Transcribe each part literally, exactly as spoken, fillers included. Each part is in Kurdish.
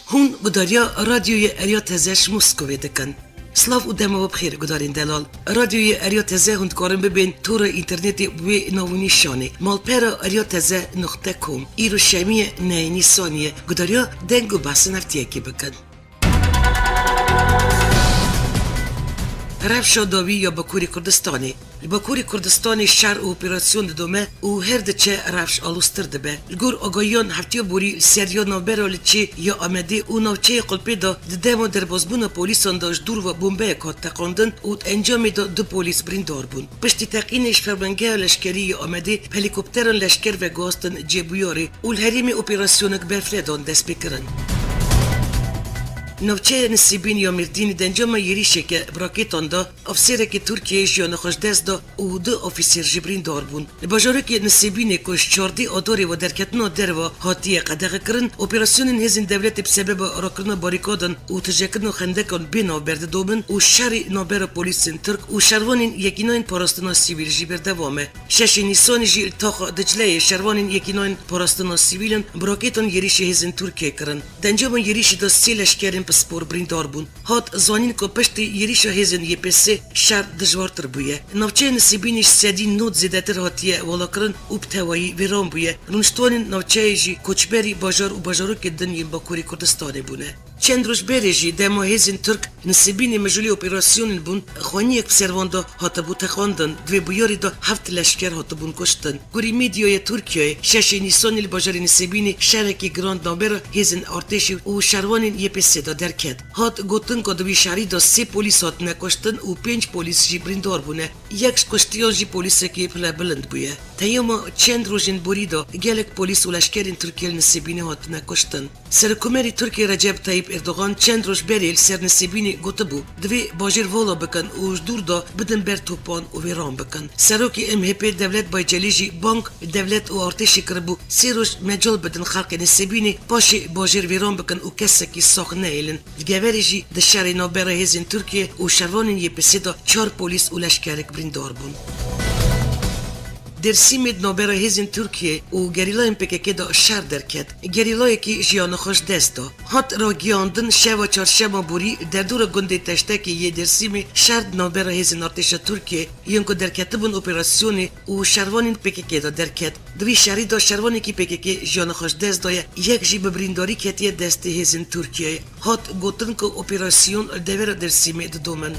Hûn gudariya Radyoyê Eriya Teze ji Moskovê dikin. Silav û dema we bi xêr gudarên delal. Radyoyê Eriya Teze hûn dikarin bibên tora înternetê bi wê nav û nîşanê: malpera eriya teze nuqte com. Îro şemiyê nehê Nîsanê ye. Gudariya deng û behsên heftiyekê bikin. Rewşa dawî ya Bakurê Kurdistanê. Li Bakurê Kurdistanê şer û operasyon didome û her diçe rewş aloztir dibe. Li gor agahiyan heftiya borî li ser ya navbera Liçê ya Amedê û navçeyê Qulpê de di dema derbazbûna polîsan de ji dûr ve bombeyek hat teqandin û di encamê de du polîs birîndar bûn. Piştî teqînê ji fermangeha leşkerî ya Amedê bi helîkopteran leşker veguhastin cê bûyerê û li herêmê operasyonek berfirehdan destpêkirin. Navçeya Nisêbîn ya Mêrdînê di encama êrîşeke bi rakêtan de ofîserekî Tirkiyeyê jiyana xwe ji dest da û du ofîser jî birîndar bûn. Li bajarokê Nisêbînê ku ji çardeh Adarê ve derketina derve hatiye qedexekirin, operasyonên hêzên dewletê bi sebeba rakirina barîkadan û tijekirina xendekan bê navber didomin û şerê navbera polîsên Tirk û şervanên Yekînayên Parastina Sivîl jî berdewam e. Şeşê Nîsanê jî li taxa Dicleyê şervanên Yekînayên Parastina Sivîl in bi rakêtan êrîşê hêzên Tirkiyê kirin. Di encama êrîşê de sê leşkerên pispor birîndar bûn. Hat zanîn ku piştî êrîşa hêzên Y P S şer dijwartir bûye. Navçeya Nisêbînê ji sedî nod zêdetir hatiye walakirin û bi tevayî vêran bûye. Rûniştvanên navçeyê jî koçberî bajar û bajarokê din yên Bakurê Kurdistanê bûne. Çend roj berê jî dema hêzên Tirk Nisêbînê mijûlê operasyonên bûn, xaniyek bi ser wan de hatibû teqandin. Di vê bûyerê de heft leşker hatibûn kuştin. Gorî medyaya Tirkiyeyê, şeşê Nîsanê li bajarê Nisêbînê şerekî giran di navbera hêzên artêşê û şervanên Y P S de derket. Hat gotin ku di vî şerî de sê polîs hatine kuştin û pênc polîs jî birîndar bûne. Yek ji kuştiyan jî polîsekî pilebilind bûye. Di heyama çend rojên borî de gelek polîs û leşkerên Tirkiyê li Nisêbînê hatine kuştin. Serokomerê Tirkiyê Recep Tayyip Erdogan çend roj berê li ser Nisêbînê gotibû, divê bajêr vala bikin û ji dûr de bidin ber topan û wêran bikin. Serokê M H P Devlet Bahçelî jî bang li dewlet û artêşê kiribû, sê roj mecal bidin xelkê Nisêbînê, paşê bajêr wêran bikin û kesekî sax nehêlin. Li geverê jî di şerê navbera hêzên Tirkiyê û şervanên Y P S de çar polîs û leşkerek birîndar bûn. Dêrsîmê di navbera hêzên Tirkiyê û gerîlayên P K K de şer derket. Gerîlayekî jiyana xwe ji dest da. Hat ragihandin, şeva çarşema borî derdora gundê Teştekê yê Dêrsîmê şer di navbera hêzên artêşa Tirkiyê yên ku derketibûn operasyonê û şervanên P K K de derket. Di vî şerî de şervanekî P K K jiyana xwe ji dest daye, yek jî bi birîndarî ketiye destê hêzên Tirkiyeyê. Hat gotin ku operasyon li devera Dêrsîmê didomin.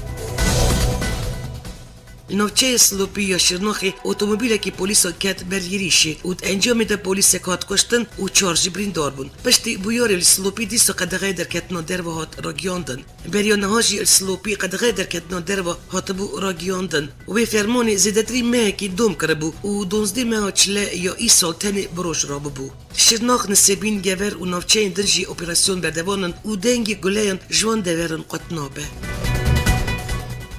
Li navçeyê Silopî ya Şirnaxê otomobîlekî polîsan ket ber êrîşê û di encamê de polîsek hat kuştin û çar jî birîndar bûn. Piştî bûyerê li Silopî dîsa qedexeya derketina derve hat ragihandin. Beriya niha jî li Silopî qedexeya derketina derve hatibû ragihandin. Wê fermanê zêdetirî mehekî dom kiribû û duwazdeh meha çile ya îsal tenê bi roj rabûbû. Şirnax, Nisêbîn, Gever û navçeyên din jî operasyon berdewam in û dengê guleyan ji wan deveran qut nabe.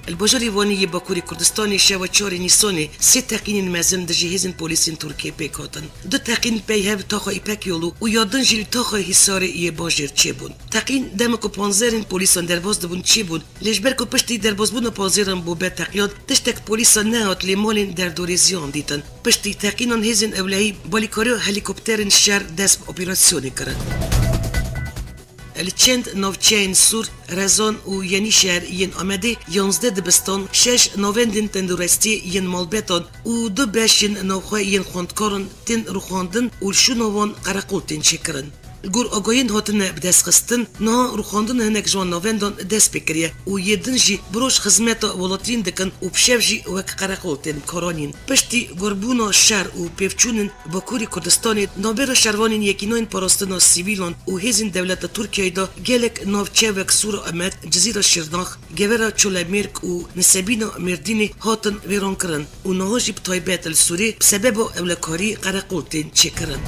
Li bajarê Wanê yê Bakurê Kurdistanê şeva çarê Nîsanê sê teqînên mezin dijî hêzên polîsên Tirkiyê pêk hatin. Du teqîn pey hev li taxa Îpek Yolu û ya din jî li taxa Hîsarê yê bajêr çêbûn. Teqîn dema ku panzerên polîsan derbas dibûn çêbûn, lê ji ber ku piştî derbasbûna panzêran bombe teqiyan, tiştek polîsan nehat, lê malên derdorê ziyan dîtin. Piştî teqînan hêzên ewlehî bi alîkariya helîkopterên şer dest bi operasyonê kirin. Li çend navçeyên Sûr, Rezan û Yenîşehir yên Amedê yanzdeh dibistan, şeş navendên tenduristiyê yên malbetan û du beşên navxwe yên xwendkaran tên rûxandin û li şûna wan qereqol tên çêkirin. Li gor agahiyên hatine bidestxistin, niha rûxandina hinek ji wan navendan dest pê kiriye û yê din jî bi roj xizmeta welatiyên dikin û bi şev jî wek qereqol tên karanîn. Piştî gurbûna şer û pêvçûnên Bakurê Kurdistanê, navbera şervanên Yekînayên Parastina Sivîlan û hêzên dewleta Tirkiyeyê de gelek navçe wek Sûra Amed, Cizîra Şirnax, Gevera Çolemêrg û Nisêbîna Mêrdînê hatin wêrankirin û niha jî bi taybet li Sûrê bi sebeba ewlekarî qereqol tên çêkirin.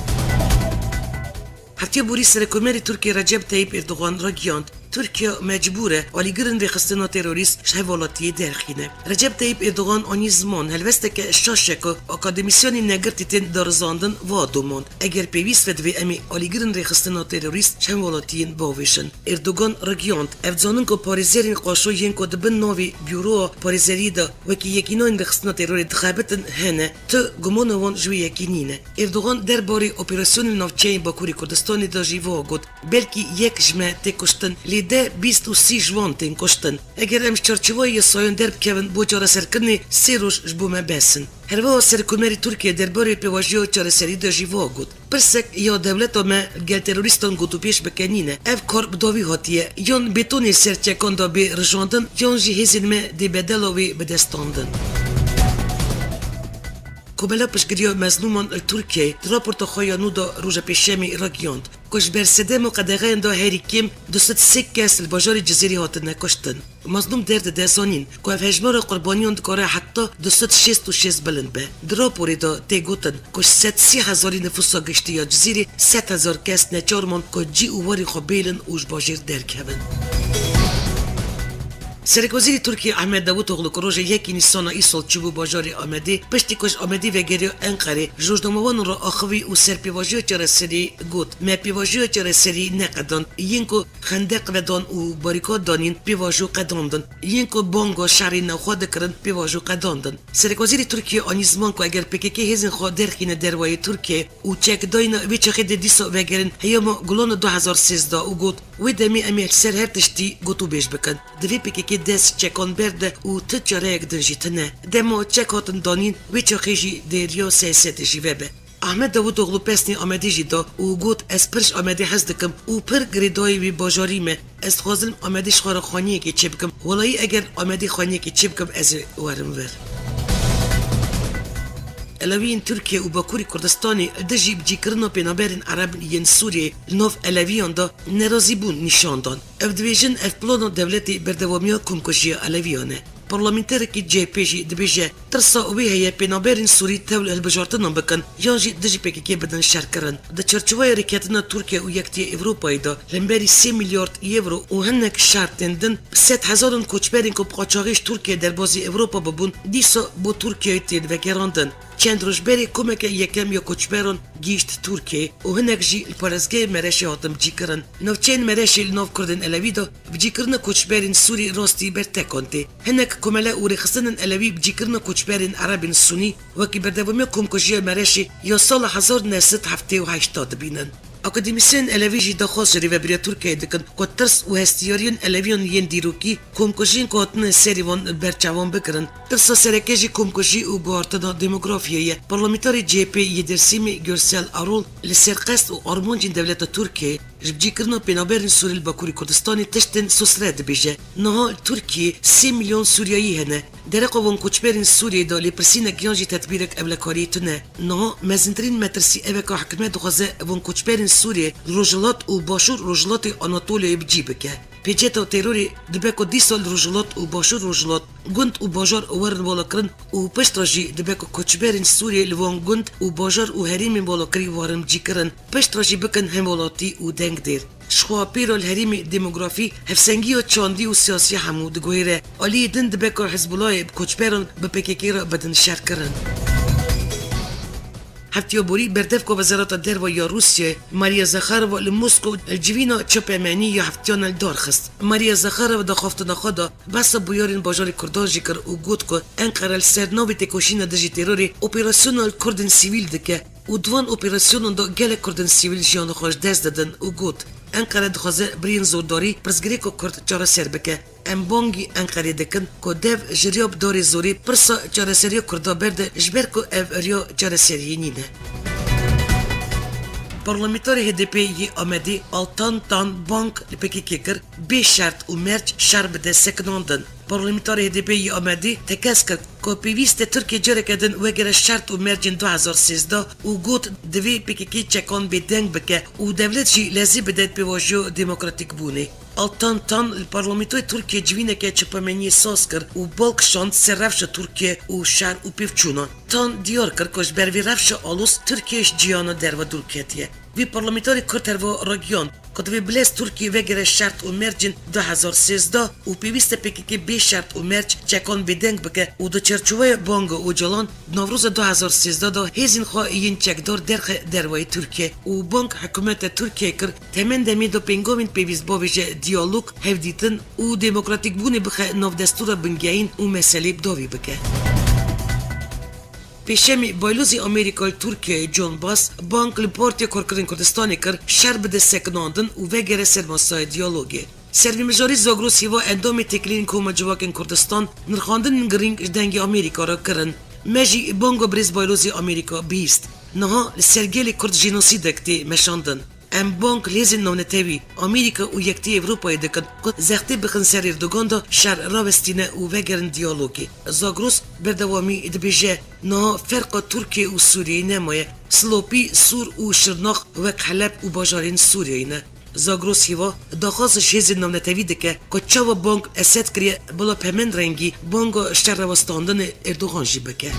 Heftiya borî Serokomerê Tirkiyê Recep Tayyip Erdogan ragihand, Tirkiye mecbûr e alîgirên rêxistina terorîst ji hevwelatiyê derxîne. Recep Tayyip Erdogan anî ziman helwesteke şaş e ku akademîsyenên negirtî tên darizandin va domand. Eger pêwîst ve divê em ê alîgirên rêxistina terorîst ji hemwelatiyên bavêjin. Erdogan ragihand, ev dizanin ku parêzerên qaşo yên ku di bin navê Bureau parêzeriyê de wekî yekînayên rêxistina terorê dixebitin hene, tu gumana wan ji wê yekî nîne. Erdogan derbarê operasyonên navçeyên Bakurê Kurdistanê de jî va got, belkî yek ji me tê kuştin, lê deh, bîst û sî ji wan tên kuştin. Eger em ji çarçovayê yasayan derbikevin, bo çareserkirinê sê roj ji bo me bes in. Herweha Serokkomarê Tirkiyê derbarê pêvajoya çareserî de jî va got, pirsek ya dewleta me gel terorîstan gotûbêj bike nîne. Ev kar bi dawî hatiye. Yan bêtonê ser çekan de bê rijandin, yan jî hêzên me dê bedela wê bidestandin. Komela Piştgiriya Mezlûman li Tirkiyeyê di raporta xwe ya nû de roja Pêşemê ragihand ku ji ber sedem û qedexeyan de herî kêm du sed sê kes li bajarê Cizîrê hatine kuştin. Mezlûm derdide zanîn ku ev hejmara qurbaniyan dikare heta du sed şêst û şêst bilind be. Di raporê de tê gotin ku ji sed sî hezarî nifûsa giştî ya Cizîrê sed hezar kes neçar man ku cî û warê xwe bêlin û ji bajêr derkevin. Serekwezîrê Tirkiyê Ahmet Davutoglu ku rojê yekî Nîsana îsal çûbû bajarê Amedê, piştî ku ji Amedê vegeriya Enqerê, ji rojnamevanan re axivî û ser pêvajoya çareserî got, me pêvajoya çareserî neqedand, yên ku xendeq vedan û barîkad danîn, pêvajo qedandin, yên ku banga şerê navxwe dikirin, pêvajo qedandin. Serekwezîrê Tirkiyê anî ziman ku eger P K K hêzên xwe derxîne dervayê Tirkiyeyê û çekdayîna vê çaxê dê dîsa vegerin heyama Gulana du hezar sêzdeh û got, wê demê em ê li ser her tiştî gotûbêj bikin. Divê P K K dest ji çekan berde û ti çareyek din jî tune. Dema çek hatin danîn, wê çaxê jî dê riya siyasetê jî vebe. Ahmet Davutoglu pesnê Amedê jî da û got, ez pir ji Amedê hez dikim û pir girêdayî wî bajarî me. Ez dixwazim Amedê ji xwe re xaniyekê çêbikim. Welayî eger Amedê xaniyekê çêbikim, ez ê werim vir. Elewiyên Tirkiye û Bakurê Kurdistanê li dijî bicîkirina pênaberên Ereb yên Sûriyeyê li nav Elewiyan de nerazîbûn nîşan dan. Ev dibêjin, ev plana dewletê berdewamiya komkujiya Elewiyan e. Parlamenterekî C H P jî dibêje, tirsa wê heye pênaberên Sûrî tev li hilbijartinan bikin yan jî dijî P K K bidin şerkirin. Di çarçovaya rêkeftina Tirkiye û Yekitiyê Ewropayê de li hemberî sê milyard euro û hinek şertên din, bi sed hezaran koçberên ku bi qaçaxî ji Tirkiye derbazî Ewropa bibûn, dîsa bo Tirkiyeyê tên vegerandin. Çend roj berê komeke yekem ya koçberan gihîşt Tirkiyeyê û hinek jî li parêzgehê Mereşê hatin bicîkirin. Navçeyên Mereşê li nav Kurdên Elewî de bicîkirina koçberên Sûrî rastî bertekand tê. Hinek komele û rêxistinên Elewî bicîkirina koçberên Erebên Sunî wekî berdewamiya komkujiya Mereşê ya sala hezar neh sed heftê û heşt dibînin. Akademîsyenên Elewî jî daxwaz ji rêvebiriya Tirkiyeyê dikin ku tirs û hestiyariyên Elewiyan yên dîrokî komkujiyên ku hatine serî wan li ber çavan bigirin. Tirsa sereke jî komkujî û guhartina demografiyê ye. Parlamenterê C H P yê Dêrsimê Gürsel Arol li ser qest û armancên dewleta Tirkiyeyê ji bicîkirina pênaberên Sûrî li Bakurê Kurdistanê tiştên sosre dibêje. Niha li Tirkiyeyê sê milyon Sûriyayî hene. Dereqa van koçberên Sûriyê de lêpirsînek yan jî tedbîrek ewlekariyê tune. Niha mezintirîn metirsî ev e ku hikûmet dixwaze van koçberên Sûriyê li Rojhilat û Başûr Rojhilatê Anatoliyayê bi cî bike. Pêceta terorê dibe ku dîsa li Rojhilat û Başûr Rojhilat gund û bajar werin walakirin û piştre jî dibe ku koçberên Sûriyê li van gund û bajar û herêmên walakirî werin cîkirin, piştre jî bikin hemwelatî û dengdêr. Ji xwe pêra li herêmê demografî, hevsengiya çandî û siyasî hemû diguhêre. Aliyê din dibe ku Hizbulayê bi koçberan bi P K K re bidin şerkirin. Heftiya borî berdevka Wezareta Derve ya Rûsyayê, Maria Zakharova li Moskow li civîna çapemenî ya heftiyan li dar xist. Maria Zakharova di axaftina xwe de behsa bûyerên bajarê Kurdan jî kir û got ku Enqere li ser navê têkoşîna dijî terorê operasyona li Kurdên sivîl dike û di van operasyonan de gelek Kurdên sivîl jiyana xwe ji dest didin û got, Enqere dixwaze bi rêyên zordarî pirsgirêka Kurd çareser bike. Em bangî Enqerê dikin ku dev ji riya bi darê zorê pirsa çareseriya Kurda berde, ji ber ku ev riya çareseriyê nîne. Parlamenterê H D P yê Amedê Altan Tan bang li P K K kir, bê şert û merc şer bide sekinandin. Parlamenterê H D P yê Amedê tekez kir ku pêwîst e Tirkiye careke din wegere şert û mercên du hezar sêzdeh û got, divê P K K çekan bêdeng bike û dewlet jî lezî bide pêvajoya demokratîkbûnê. Altan Tan li parlamentoyê Tirkiye civîneke çapemeniyê saz kir û bal kişand ser rewşa Tirkiye û şer û pêvçûnan. Tan diyar kir ku ji ber vê rewşa aloz Tirkiye ji cîhana derve dûr ketiye. Vî parlamenterê Kurd herwiha ragihand, Ku divê bilez Tirkiye vegere şert û mercên du hezar sêzdeh û pêwîst e P K K bê şert û merc çekan bêdeng bike û di çarçoveya banga Ocalan di Newroza du hezar sêzdeh de hêzên xwe yên çekdar derxe dervayê Tirkiye û bang hikûmeta Tirkiye kir temen demê de pêngavên pêwîst bavêje diyalog, hevdîtin û demokratîkbûnê bixe nav destûra bingehîn û meselê bi dawî bike. Pêşemî Baylozê Amerîka li Tirkiyeyê John Bass bang li Partiya Karkerên Kurdistanê kir şer bide sekinandin û vegere ser masaya diyalogê. Servîmijarê Zagros Hîva endamê Têkiliyên Koma Civakên Kurdistan nirxandinên girîng ji Dengê Amerîka re kirin. Me jî banga birêz Baylozê Amerîka bihîst. Niha li ser gelê Kurd jenosîdek tê meşandin. Em bang li hêzên navnetewî, Amerîka û Yekitî Ewropayê dikin ku zextê bixin ser Erdogan de şer rawestîne û vegerin diyalogê. Zagros berdewamî dibêje, niha ferqa Tirkiye û Sûriyeyê nemaye. Silopî, Sûr û Şirnax wek Heleb û bajarên Sûriyeyê ne. Zagros Hîva daxwaz ji hêzên navnetewî dike ku çawa bang Esed kiriye, bila bi heman rengî banga şer rawestandinê Erdogan jî bike.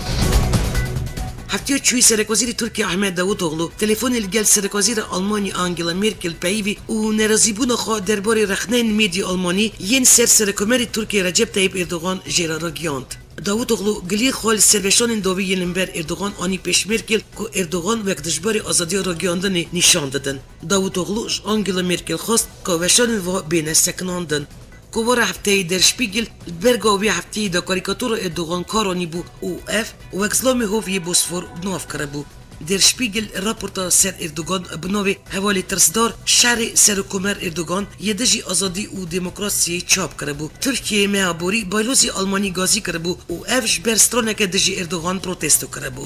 Heftiya çûyî Serekwezîrê Tirkiyê Ahmet Davutoğlu telefonê li gel Serekwezîra Almanyê Angela Merkel peyivî û nerazîbûna xwe derbarê rexneyên mêdya Almanî yên ser Serekomerê Tirkiyê Recep Tayyip Erdogan jê re ragihand. Davutoğlu giliyê xwe li serweşanên dawî yên li ber Erdogan anî pêş Merkel ku Erdogan wek dijberê azadiya ragiyandinê nîşan didin. Davutoğlu ji Angela Merkel xwest ku weşanên wiha bêne sekinandin. Kovara hefteyê Der Spiegel li berga wê hefteyê de karîkatura Erdogan kar anîbû û ev wek zilamê hov yê Bosfor bi nav kiribû. Der Spiegel raporta ser Erdogan bi navê Hevalê Tirsdar, şerê Serokomer Erdogan yê dijî azadî û demokrasiyê çap kiribû. Tirkiyeyê meha borî baylozî Almanî gazî kiribû û ev ji ber straneke dijî Erdogan protesto kiribû.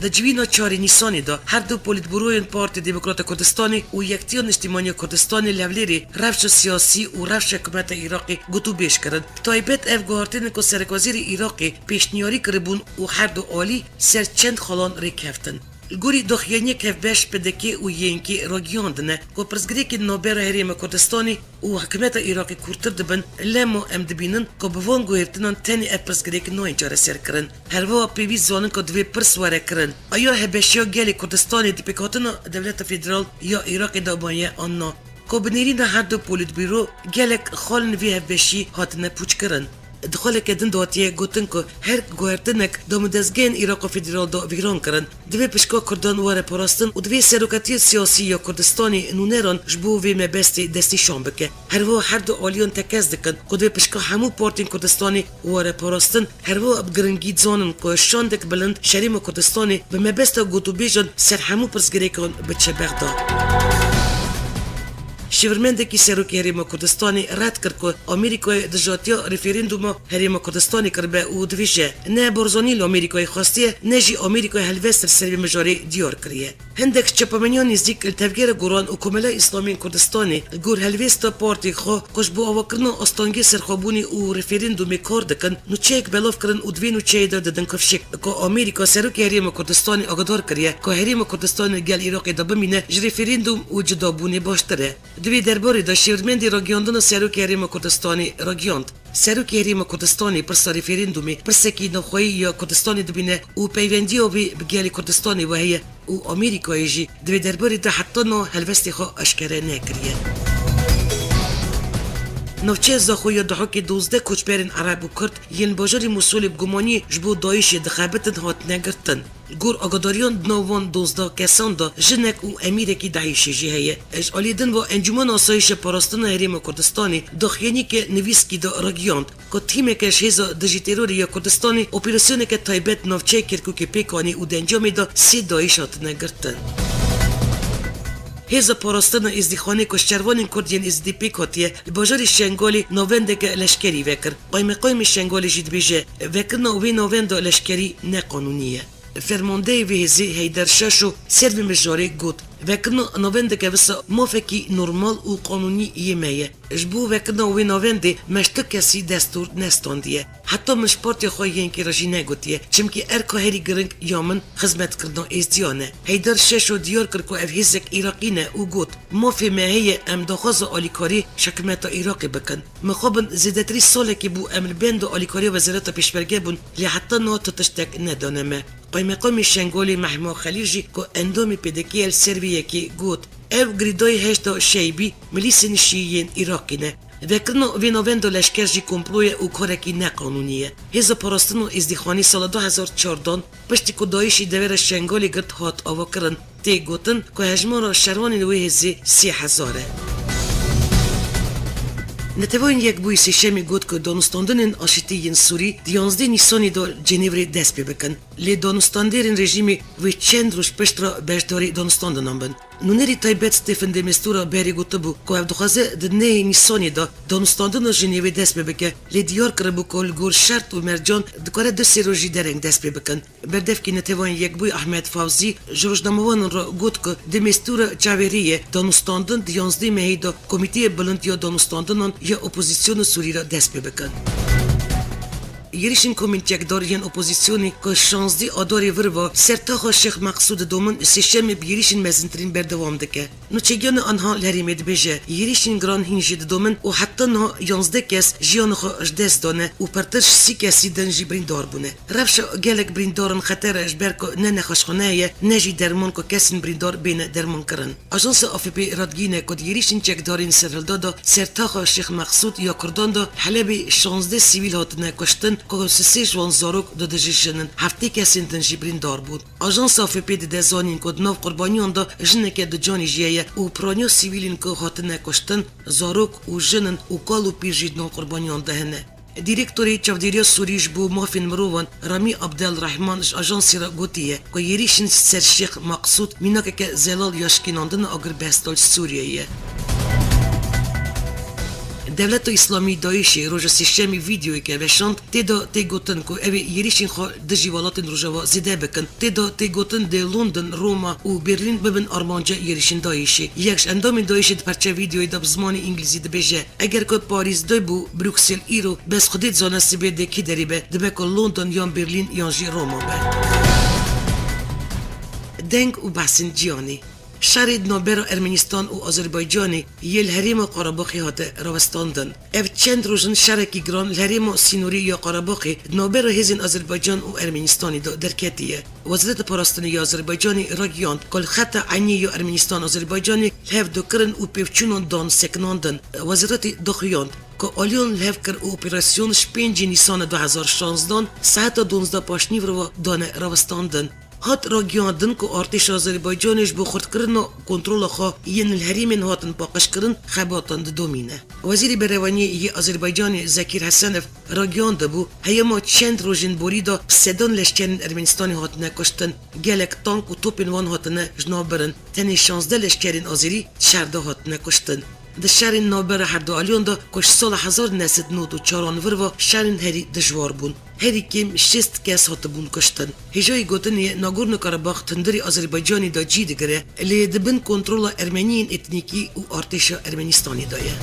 Di civîna çarê Nîsanê de her du polîtbûroyên Partiya Demokrata Kurdistanê û Yekitiya Niştîmaniya Kurdistanê li Hewlêrê rewşa siyasî û rewşa hikûmeta Iraqê gotûbêj kirin. Bi taybet ev guhartîne ku Serekwezîrê Iraqê pêşniyarî kiribûn û her du alî ser çend xalan rêkeftin. Li gorî daxuyaniyek hevbeş P D K û Y N K ragihiyandine ku pirsgirêkên navbera Herêma Kurdistanê û hikûmeta Iraqê kûrtir dibin, lema em dibînin ku bi van guhertinan tenê ev pirsgirêk nayên çareserkirin. Herwiha pêwîst zanin ku divê pirs were kirin, aya hevbeşiya gelê Kurdistanê di pêkhatina dewleta federal ya Iraqê de maye an na? Ku bi nêrîna her du polîtbîro gelek xalên vê hevbeşî hatine pûçkirin. Di xaleke din de hatiye gotin ku her guhertinek damûdezgehên Îraqa Federal de vîran kirin. Divê pişka Kurdan were parastin û divê seroketiya siyasî ya Kurdistanê nûneran ji bo vê mebestê destnîşan bike. Herwiha her du aliyan tekez dikin ku divê pişka hemû partiyên Kurdistanê were parastin. Herwiha bi giringî dizanin ku şandek bilind ji Herêma Kurdistanê bi mebesta gotûbêjan ser hemû pirsgirêkan biçe Bexda. Şêwirmendekî Serokê Herêma Kurdistanê red kir ku Amerîkayê dijatiya referandûma Herêma Kurdistanê kiribe û dibêje, ne Barzanî li Amerîkayê xwestiye, ne jî Amerîkayê helwest li ser vê mijarê diyar kiriye. Hindek çapemeniya nêzîk li Tevgera Goran û Komela Îslamî yên Kurdistanê li gor helwêsta partiyê xwe ku ji bo avakirina astengê serxwebûnê û referandûmê kar dikin, nûçeyek belav kirin û di vê nûçeyê de didin kifşik ku Amerîka Serokê Herêma Kurdistanê agadar kiriye ku Herêma Kurdistanê li gel Iraqê de bimîne ji referandûm û cudabûnê baştir e. Di vê derbarê de şêwirmendê ragihiyandina Serokê Herêma Kurdistanê ragihiyand, Serokê Herêma Kurdistanê pirsa referandûmê pirsekî navxweyî ya Kurdistanê dibîne û peyvendiya wê bi gelê Kurdistanê ve heye û Amerîkayê jî di vê derbarê de heta niha helwestê xwe eşkere nekiriye. Navçeya Zaxo ya Duhokê dozdeh koçberên Ereb û Kurd yên li bajarê Mûsulê bi gumaniyê ji bo DAIŞê dixebitin hatine girtin. Li gor agadariyan di nav van dozdeh kesan de jinek û emîrekî DAIŞê jî heye. Ji aliyê din ve Encûmena Asayîşa Parastina Herêma Kurdistanê daxuyaniyeke nivîskî de ragihand ku tîmeke ji Hêza Dijî Terorê ya Kurdistanê operasyoneke taybet navçeyê Kirkûkê pêk anî û di encamê de sê DAIŞ hatine girtin. Hêza Parastina Êzdîxanê ku ji şervanên Kurd yên Êzidî pêk hatiye, li bajarê Şengalê navendeke leşkerî vekir. Qaymeqamê Şengalê jî dibêje, vekirina wê navenda leşkerî neqanûnî ye. Fermandeyê vê hêzê Heyder Şaşo ser vê mijarê got, vekirina navendeke wisa mafekî normal û qanûnî yê me ye. Ji bo vekirina wê navendê me ji tu kesî destûr nestandiye. Heta min ji partiya xwe Y N K re jî negotiye, çimkî erka herî giring ya min xizmetkirina êzdiyan e. Heyder Şaşo diyar kir ku ev hêzek Iraqî ne û got, mafê me heye em daxwaza alîkarî ji hikûmeta Iraqê bikin. Mixabin zêdetirî salekî bû em li benda alîkariya Wezareta Pêşmerge bûn, lê heta niha tu tiştek nedane me. Qaymeqamê Şengalê Mehma Xelîl jî ku endamê P D K ye li ser vê yekê got, Ew girêdayî heşda Şeybî, milîsên Şîî yên Iraqê ne. Vekirina vê navenda leşker jî komplo ye û karekî neqanûnî ye. Hêza Parastin û Êzdîxanî sala du hezar çardan, piştî ku DAIŞî devera Şengalê girt, hat avakirin. Tê gotin ku hejmara şervanên wê hêzê sê hezar e. Neteweyên Yekbûyî Sêşemê got ku danûstandinên aşitî yên Sûrî di yanzdeh Nîsanê de Cenêvrê dest pê bikin. Lê danûstandêrên rejîmê wê çend roj pişt re beşdarî danûstandinan bin. Nûnerî taybet Stephen de Mistura berê gotibû ku ew dixwaze di nehê Nîsanê de danûstandina Jenêvê dest pê bike, lê diyar kiribû ku li gor şert û mercan dikare du sê rojî dereng dest pê bikin. Berdevkê Neteweyên Yekbûyî Ahmed Fawzî ji rojnamevanan re got ku de Mistura çavêrî ye danûstandin di yanzdeh mehê de Komîteya Bilind ya Danûstandinan ya Opozisyona Sûrî re dest pê bikin. Êrîşên komên çekdar yên opozisyonê ku şazdî Adarê vir ve ser taxa Şêx Meqsûd didomin, sêşemê bi êrîşên mezintirîn berdewam dike. Nûçegiyana anha li herêmê dibêje, êrîşên giran hîn jî didomin û heta niha yanzdeh kes jiyana xwe ji dest dane û pirtir ji sî kesî din jî birîndar bûne. Rewşa gelek birîndaran xeter e, ji ber ku ne nexweşxane heye, ne jî derman ku kesên birîndar bêne dermankirin. Ajansa A F P radigihîne ku di êrîşên çekdarên serhilda de ser taxa Şêx Meqsûd ya Kurdan de Helebê şazdeh sivîl hatine kuştin, ku sisê ji wan zarok, du dijî jin in, heftê kesên din jî birîndar bûn. Ajansa A F P dide zanîn ku di nav qurbaniyan de jineke ducanî jî heye û piraniya sivîlên ku hatine kuştin, zarok û jin in û kal û pîr jî di nav qurbaniyan de hene. Dîrektorê Çavdêriya Sûrî ji bo Mafên Mirovan Ramî Abdel Rehman ji ajansê re gotiye ku êrîşên ser Şêx Meqsûd mînakeke zelal ya şikînandina agirbesta ji Sûriyeyê ye. Dewleta Îslamî DAIŞê roja Sêşemî vîdeoyeke veşand, tê de tê gotin ku ew ê êrîşên xwe dijî welatên Rojava zêde bikin. Tê de tê gotin dê London, Roma û Berlîn bibin armanca êrîşên DAIŞê. Yek ji endamên DAIŞê di perçe vîdeoyê de bi zimanê îngilîzî dibêje, Eger ku Parîs dibû Bruksel îro, bes Xwedê dizane sibê dê kî derê be, dibe ku London yan Berlîn yan jî Roma be. Deng û behsên cîhanê. Şerê di navbera Ermenistan û Azerbaycanê yê li herêma Qarabaxê hate rawestandin. Ev çend roj in şerekî giran li herêma sînorî ya Qarabaxê di navbera hêzên Azerbaycan û Ermenistanê de derketiye. Wezareta Parastinê ya Azerbaycanê ragihand ku li xeta eynî ya Ermenistan-Azerbaycanê li hevdokirin û pêvçûnan dan sekinandin. Wezaretê daxuyand ku aliyan li hev kir û operasyon ji pêncî Nîsana du hezar şanzdan saeta duwazdeh paşnîv re ve dane rawestandin. Hat ragihandin ku artêşa Azerbaycanê ji bo xurtkirina kontrola xwe yên li herêmên hatin paqijkirin xebatan didomîne. Wezîrê Berevaniyê yê Azerbaycanê Zekîr Hesenev ragihandibû, heyama çend rojên borî de bi sedan leşkerên Ermenistanê hatine kuştin, gelek tank û topên wan hatine ji nav birin, tenê şazdeh leşkerên Azerî di şer de hatine kuştin. Di şerên navbera herdu aliyan de ku ji sala hezar neh sed nod û çaran vir ve şerên herî dijwar bûn. Herî kêm şêst kes hatibûn kuştin. Hêjayî gotinê ye Nagorno-Karabakh di hundirê Azerbaycanê de cî digire, lê di bin kontrola Ermeniyên etnîkî û artêşa Ermenistanê de ye.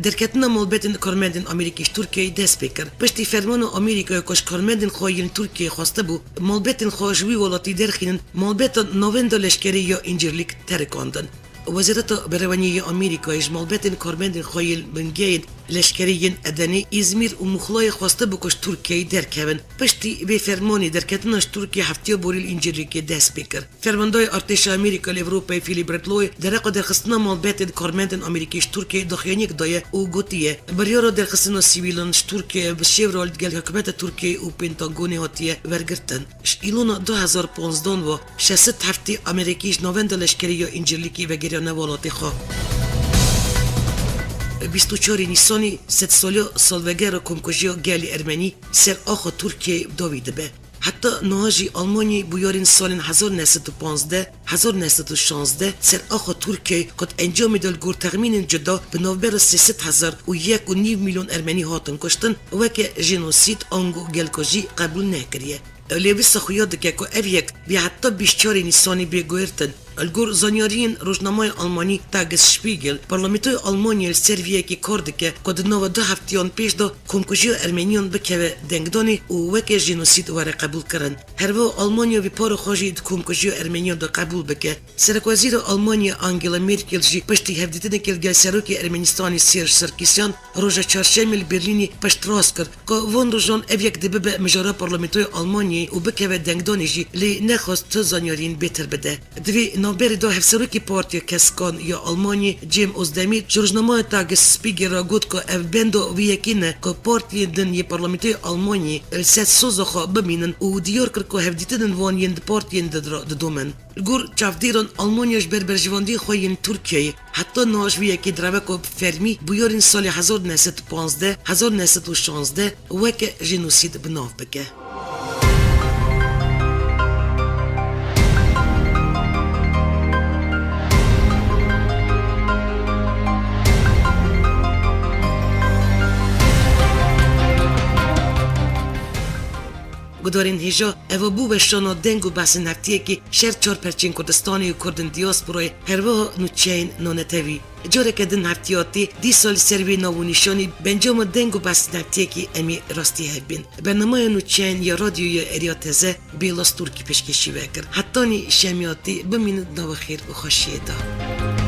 Derketina malbetên karmendên Amerîkî ji Tirkiyeyê dest pê kir. Piştî fermana Amerîkayê ku ji karmendên xwe yên Tirkiyeyê xwestibû, malbetên xwe ji wî welatî derxînin, malbeta navenda leşkerî ya Încîrlîk terikandin. Wezareta Berevaniyê ya Amerîkayê ji malbetên karmendên xwe yên bingehên leşkerî yên Edenê, Îzmîr û Muxlayê xwestibû ku ji Tirkiyeyê derkevin. Piştî vê fermanê derketina ji Tirkiyê heftiya borî li Încîrlîkê dest pê kir. Fermandayê Artêşa Amerîka li Ewropayê Philip Bradlow dereqa derxistina malbetên karmendên Amerîkî ji Tirkiyeyê daxuyaniyek daye û gotiye, biryara derxistina sivîlan ji Tirkiyeyê bi şêwra li digel hikûmeta Tirkiyeyê û Pentagonê hatiye wergirtin. Ji Îlona du hezar panzdan ve şeş sed heftê Amerîkî ji navenda leşkerî ya Încîrlîkê vegeriyane welatê xwe. Bîst û çarê Nîsanê sedsaliya salvegera komkujiya gelê Ermenî ser axa Tirkiyeyê dawî dibe. Heta niha jî Almanyayê bûyerên salên hezar neh sed û panzdeh, hezar neh sed û şazdeh ser axa Tirkiyeyê ku di encamê de li gor texmînên cuda bi navbera sê sed hezar û yek û nîv milyon Ermenî hatin kuştin, weke jenosîd ango gelkujî qebûl nekiriye. Ew lê wisa xuya dike ku ev yek bê heta bîst û çarê Nîsanê bê guhertin. Li gor zanyariyên rojnameya Almanî Tagesspiegel, Parlamentoya Almanyayê li ser vê yekê kar dike ku di nava du heftiyan pêş de komkujiya Ermeniyan bikeve dengdanê û weke jenosîd were qebûlkirin. Herwiha Almanya vê para xwe jî di komkujiya Ermeniyan de qebûl bike. Serokwezîra Almanyayê Angela Merkel jî piştî hevdîtinekê li gel Serokê Ermenistanê Serj Sarkisyan roja çarşemê li Berlînê piştrast kir ku van rojan ev yek dê bibe mijara Parlamentoya Almanyayê û bikeve dengdanê jî, lê nexwest tu zanyariyên bêtir bide. Di vê navberê de hevserokê Partiya Keskan ya Almanyayê Cem Özdemir ji rojnameya Tagesspiegel re got ku ev benda vê yekê ne ku partiyên din yê Parlamentoya Almanyayê li ser soza xwe bimînin û diyar kir ku hevdîtinên wan yên di partiyên din re didomin. Li gor çavdêran, Almanya ji ber berjewendiyên xwe yên Tirkiyeyê heta niha ji vê yekê direve ku bi fermî bûyerên salê hezar neh sed û panzdeh, hezar neh sed û şazdeh weke jenosîd bi nav bike. Gudarên hêja, eva bû weşana deng û behsên heftiyekî şer çar perçên Kurdistanê û Kurdên diasporayê, herwiha nûçeyên nanetewî. Careke din heftiya tê, dîsa li ser vê nav û nîşanî bi encama deng û behsên heftiyekî em ê rastî hev bên. Bernameya nûçeyên ya radyoya Êrîa Teze Bêla Stûrkî pêşkêşî we kir. Hetanî şemiya tê, bimînin di nava xêr û xweşiyê de.